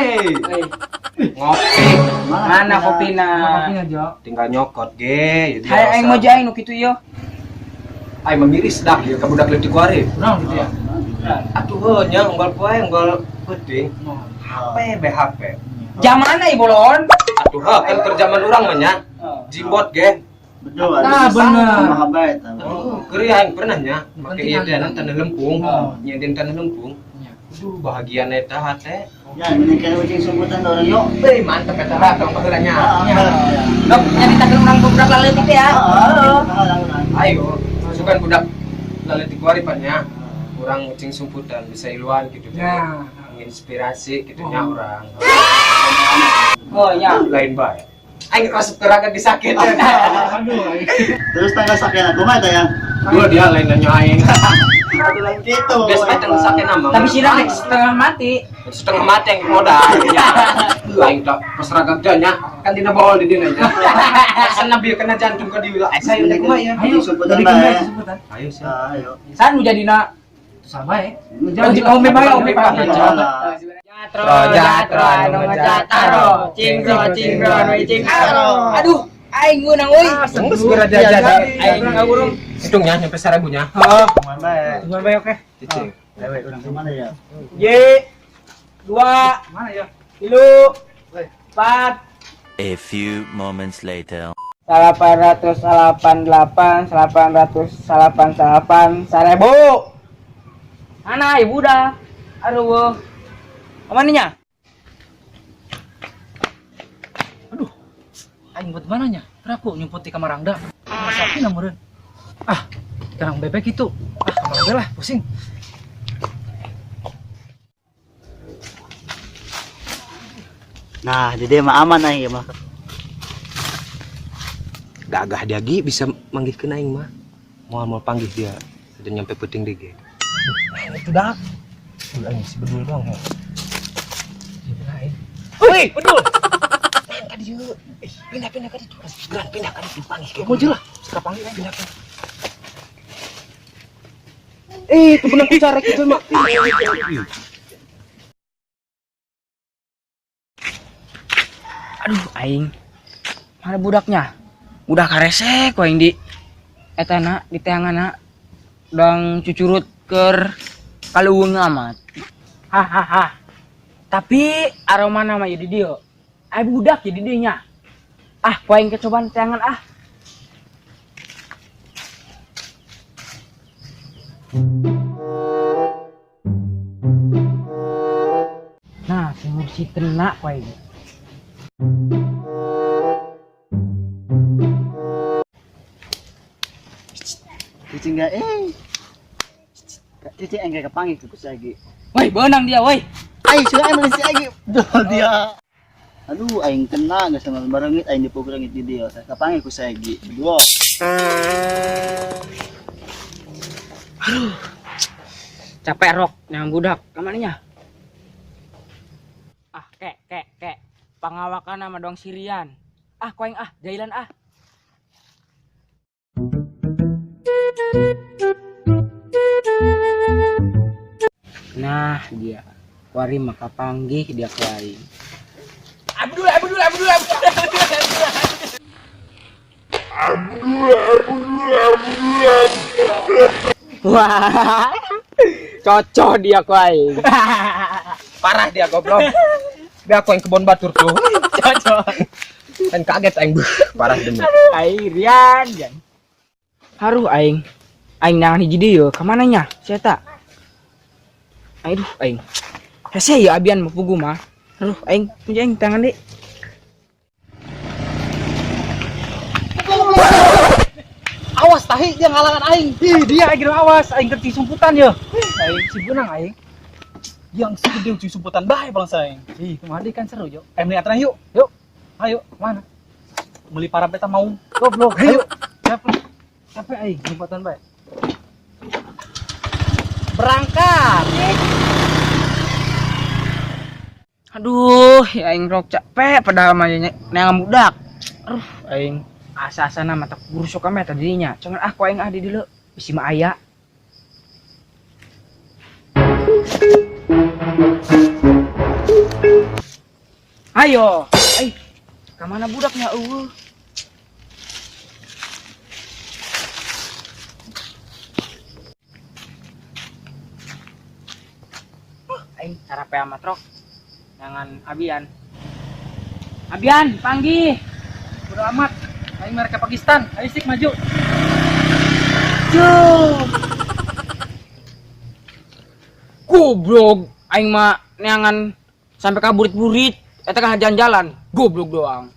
Hei. Ngopi. Mana kopina? Kopina Jo. Tinggal nyokot ge. Hai aing mau aing nu kitu ieu. Aing memiris dah ieu ka budak leutik kuari. Kurang gitu ya. Atuh heuh nya unggal poe unggal peuting. HP be HP. Jamana ieu bolon? Atuh heuh kan keur zaman urang mah nya. Jimbot ge. Betul. Ah, bener. Kumaha bae eta. Oh, keur aing pernah nya make ieu teh tanah lempung. Nyieun tanah lempung. Aduh, bahagia eta hate. Ya, mending ucing sumputan orang yuk. Euy, mantep eta lah tong baheula nya. Dok, nyaritakeun urang budak laletik teh ya. Ayo, sukan budak laletik kuari pan nya. Urang ucing sumputan bisa iluan gitu teh. Ya. Menginspirasi gitu nya urang. Oh ya. Lain bae. Aing resep gerakan disakit. Aduh. Terus tanggal sakit aku mah teh ya. Dua dia lain nanya aing. Atuh lain kitu. Biasa bae tanggal sakit nama. Tapi sih rek setengah mati. Setengah mati yang modal. Aing tak pas ragam teh nya kan dina bawa di dina nya. Asal nabi kena jantung ka dieu. Saya udah kumaha ya. Ayo, Ucing sumputan jadi bae. sumputan. Ayo sih. Ayo. San nu jadina Sama ya. Jadi ombe bae ombe bae. Jatro jatro Jatro nu jataro, cingro cingro nu cing aro. Aduh, aing meunang euy. Geus beraja jadi. Aing ngawurung. Hitungnya nyampe 1000 nya. Heeh. Kumaha bae. Tungguan bae oke. Cicing. Lewe urang mana ya? Y 2 Mana ya? 3 4 A few moments later. 888 888 1000. Mana ibu dah? Aduh. Kemana nya? Aduh. Aing buat mana nya? Teraku nyumput di kamar Rangda. Masakin meureun. Ah, terang bebek itu. Ah, kamar Rangda lah, pusing. Nah, jadi mah aman aing mah. Gagah dia gi bisa manggihkeun aing mah. Moal panggih dia. Udah nyampe puting deui ge. Itu dah. Aing si bedul doang ya. Woi, bedul. Ka dieu. Pindah-pindah ka ditu. Geran pindah ka ditu panggih ge. Mau lah, suka panggil aing. Pindah pindah. Eh, itu benang kucarek itu mah. Aduh, aing. Mana budaknya? Udah karesek ku aing di eta na di teangan dang cucurut keur kaleuweung amat. Hahaha. Tapi aroma nama ieu di dieu. Ai budak ieu di dieu nya. Ah, ku aing kecobaan teangan ah. Nah, si mursi kena ku aing. Cicing enggak eh. Cicing engke kepanggih ku si Agi. Woi, beunang dia, woi. Ai, sudah aing si Agi. Duh dia. Aduh, aing kena geus sama barengit aing dipukul di dia. Kepanggih ku si Agi. Dua. Aduh. Capek rok yang budak kemana nya? Ah, kek kek kek. Pangawakan sama dong sirian. Ah, koeng ah, jailan ah. Nah, dia. Wari maka panggih dia ku aing. Abdul, Abdul, Abdul, Abdul, Abdul, Abdul. Wah, cocok dia ku aing. Parah dia goblok. Dia aku yang kebon batur tuh. Cocok. Kan kaget aing. Parah demi. Aing Rian, Jan. Haruh aing. Aing nangan hiji deui ka mana nya? Si eta. Aduh aing. Hese ya abian mah pugu mah. Aduh aing, punya aing tangan deui. Awas tahi dia ngalangan aing. Ih, dia aing awas aing keur sumputan ye. Aing si beunang aing. Yang segede ucing sumputan bae bangsa aing. Ih, kumaha deui kan seru yo. Eh, beli aturan yuk. Yuk. Ayo, mana? Beli para peta mau. Goblok. Ayo. Siapa? Capek aing sumputan bae. Berangkat. Aduh, ya aing rok capek padahal mah neangan budak. Aduh, aing asa-asana mata kurus sok ame tadinya. Cuman ah ku aing ah di dieu bisi mah aya. Ayo. Ai, ka mana budaknya eueuh? Aing cara pea matrok. Jangan Abian. Abian, panggih. Bodo amat. Aing mereka Pakistan. Ayo sik maju. Goblok, aing mah neangan sampai kaburit-burit. Eta kan jalan-jalan, goblok doang.